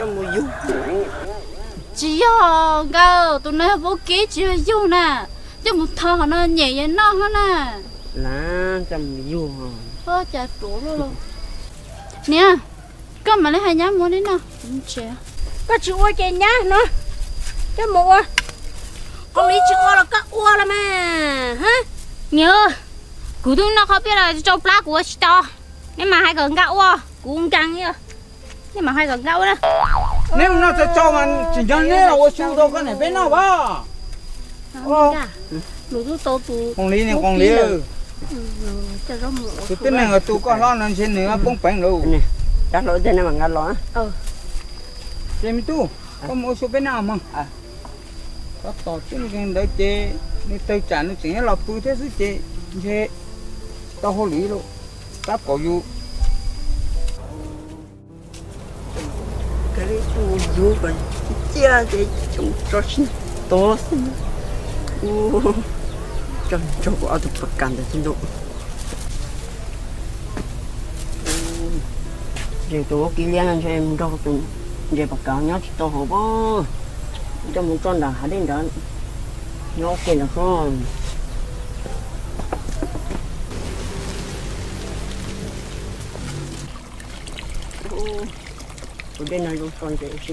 Coj mus yug. Tsis yog nkawd, tus no yog vaub kib tsis yog yug na. Coj mus tho qhov no nyem yog noj hov na. Na, coj mus yug. Niam, koj mam li hais nyab mus li no. Koj tsis ua ces nyab no coj mus ua. Qhov li tsis ua los koj ua los mas. Niam, kuv twb noj qhov peb los tsau plab kuv ua tsis tau. Nej mas hais kom nkag ua, kuv nkees. Nej mam hais kom nkag ua na. Neb mus noj tsau tsau mas tsis nco neb los ua su rau koj niam peb noj as. Nws twb tau tus qoos li, qoos li. Tus tib neeg uas tu koj hlob no ntshe nws poob peev lawm. Ces me tub, koj mus ua su peb noj mog. Tab tom tib neeg ntawd ces nws tawg tsam nws tseem los pw thiab xwb ces ntshe tsis tau hauj lwm lauj. Tab kaum yus. Cia ces tso sib tog xwb. Ua, tso nrog kuv ob tug pas kas ntawd xwb ntag. Tus vaub kib liab no ntshe mus nrog tus ntses pas kas nyob tsis tau hauv pob. Coj mus tso nram hav dej nrad, nyob ua ke ntawd xwb. Tus dej no zoo tso ntses ua si.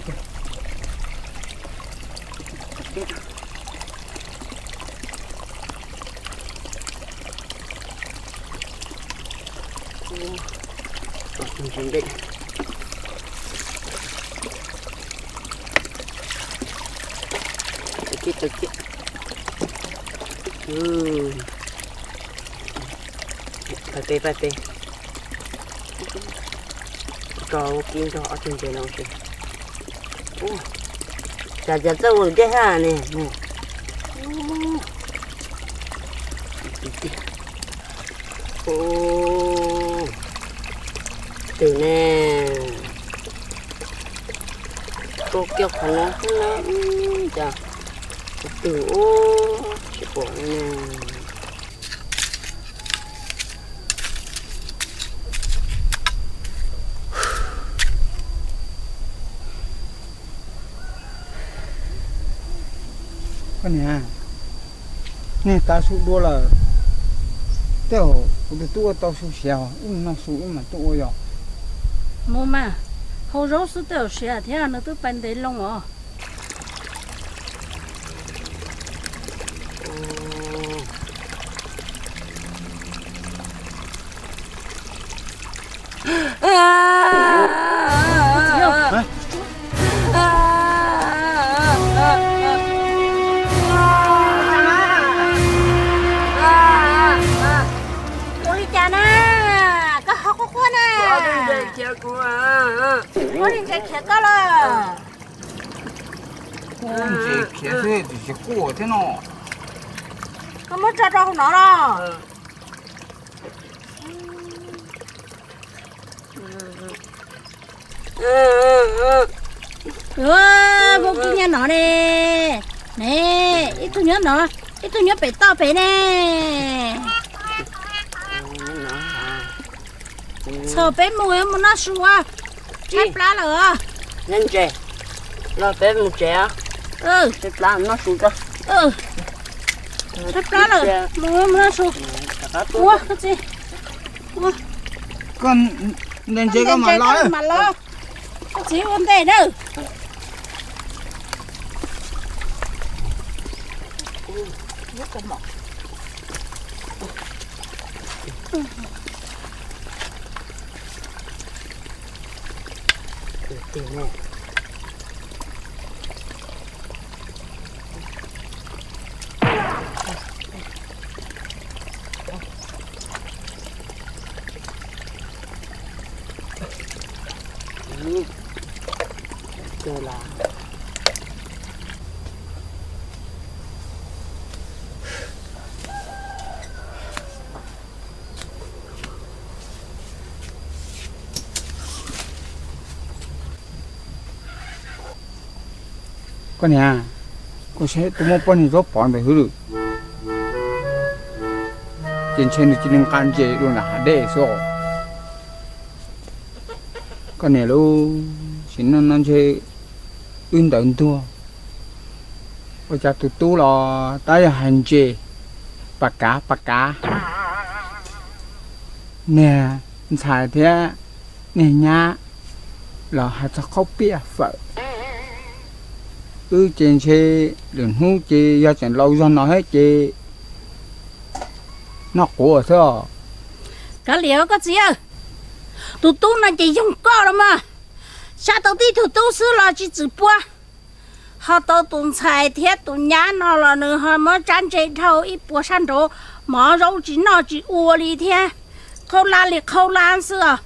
Tso ntses ntej. Tawm kiag, tawm kiag. Pais pem, pais pem. Tso vaub kib nrog ob tug ntses no ua si. Cas cas txawj ua dej hab ne. Twm ne, tua kiag qhov no xwb na, cas twm ua tsis pom li ne. Koj niam, nej tav su dua lawm, tej zaum kuv tus tub ua tau su siav, wb mus noj su wb mam tuaj ua yom. Mus mas, hau zaub xwb tej zaum siav thiab, nws twb pais ntev loo os. Ua li cas na? Koj ho quaj quaj na. Ua li ntses khiav koj lawm. Ntses khiav xwb tsis quaj thiab no. Koj muab tso rau hauv no los. Vaub kib nyob no ne. Ne, ib tug nyob no, ib tug nyob pem toj pem ne. Txhom peb mus, mus noj su, tshaib plab lawm. Ntses, los peb mus tsev, tshaib plab noj su tso. Tshaib plab lawm, mus, mus noj su. Ua, koj txiv, ua. Koj ntses ntses koj mam los. Koj txiv ua ntej na. Koj niam, koj saib tus muaj poj niam zaub pov ntawd hwb lawm, ces ntshe nws cia li nqa ntses dua nram hav dej xwb os. Koj niam lauj, Nim no no ntshe wb ntawd ntuag, ua cas tus tub los tab yog hais ntses pas kav pas kav. Niag ntxhais thiab niag nyab los hais txog qhaub piaj fawm. Wb ces ntshe lwm hnub ces yog tseem laus zog no thiab ces noj quav xwb os. Kav liam koj txiv, tus tub no ces yoog koj los mas, sab tau tib tug tub xwb los tsis txwm pua. Ho tau tus ntxhais thiab tus nyab no los nws ho muab tsab ntse dhau ib puas sab nraud, mov zaub tsis noj tsis ua li thiab, qhaub lab li qhaub lab xwb os.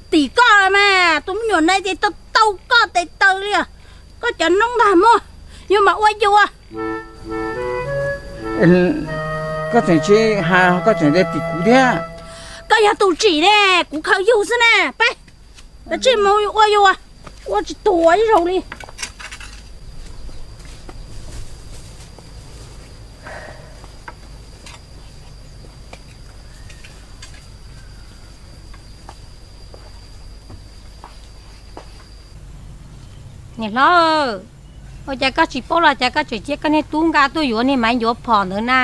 Tim koj mas tus me nyuam no ces tau tau koj tes taw li os. Koj cov noob ntag muaj, yuav mam ua yus. Koj tseem tsis hais, koj tseem tias tim kuv thiab. Koj yog tus tsim ne, kuv khaws yus xwb na. Peb, cia li mus ua yus, ua tsis tuag ib zaug li. Niam hlob, ua cas koj tsis paub los cas koj tseem cia koj niag tub nqa tuaj yuav niag maiv ncuav phom ntawd na?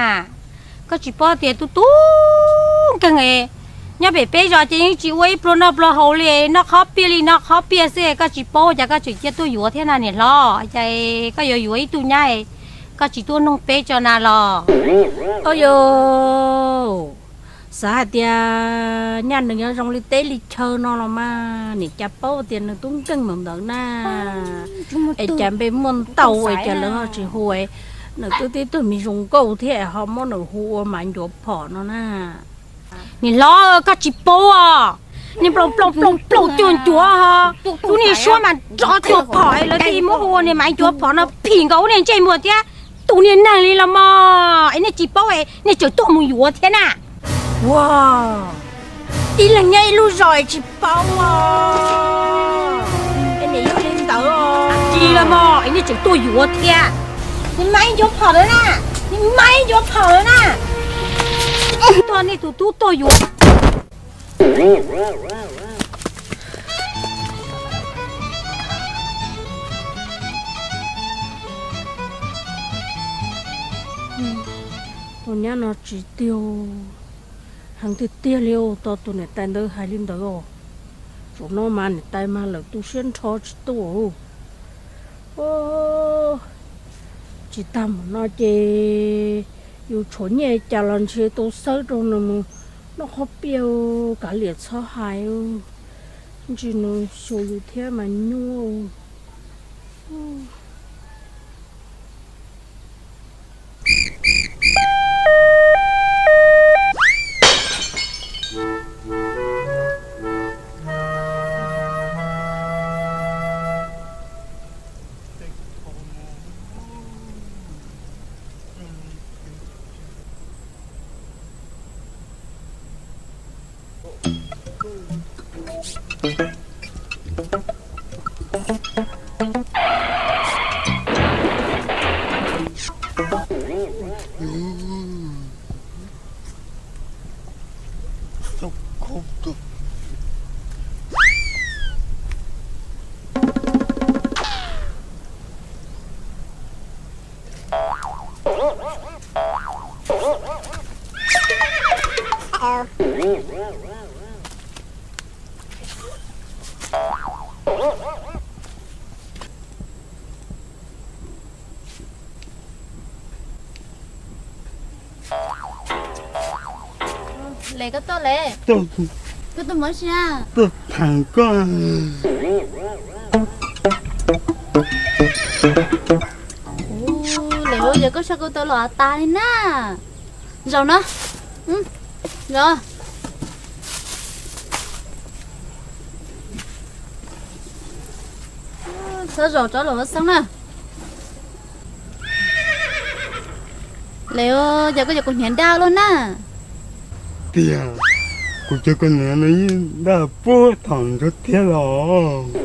Koj tsis paub tias tub tub nkeeg, nyob pem peb zos ces yeej tsis ua ib pluag noj pluag haus li, noj qhob piaj li noj qhob piaj xwb, koj tsis paub cas koj tseem cia tuaj yuav thiab na niam hlob? Cas koj yuav yuav ib tug nyab, koj tsis tuaj noog peb tso na los? Au yau, xav hais tias nyaj nws nyob zoo li teb li chaw no los mas, nim cas paub tias nws tub nkeeg mus ntawd na. Es cas npe muaj ntau es cas lawv ho tsis hu, nws twb tib tug me zoo nkauj thiab ho muab nws hu ua maiv ncuav phom no na. Niam hlob, koj tsis paub os, niag nplooj nplooj nplooj nplooj cuag ncuav ho, lub niag suab mas nrov cuag phom, lawv thiaj muab hu ua niag maiv ncuav phom no phim nkaus ua niag ntsej muag thiab tus niag neeg li los mas. Es nej tsis paub es nej tseem tuaj mus yuav thiab na. Ua, ib leeg nyob ib lub zos es tsis paub os. Es nim yog li ntawd os. Tsis los mas es nej tseem tuaj yuav thiab. Niag maiv ncuav phom lawm na, niag maiv ncuav phom lawm na. Tuaj nej tus tub tuaj yuav. Tus nyab no tsis tiag, heev tiag tiag li os, tau tus niam tais ntawd hais li ntawd os. Zaum no mas niam tais mas lawm tu siab nrho tsis tuaj. Tsis tag mus no ces yus tshuav nyiaj cas los ntshe tau xawb rau nws mus noj qhob piaj, kav liam txhob hais, ntsis nws xyuas yus thiab mas nyuaj. Les koj tuaj les. Koj tuaj mov sia. Tuaj tham koj. Les, yog koj sab koj tau los tas li na. Zaum no. Zaum. Txhob zaum tsob los xeeb na. Les, yog koj yog kuv hniav daj luaj na. Tiag, kuv cov koj hniav no yeej daj puag thaum ntsuag thiab los.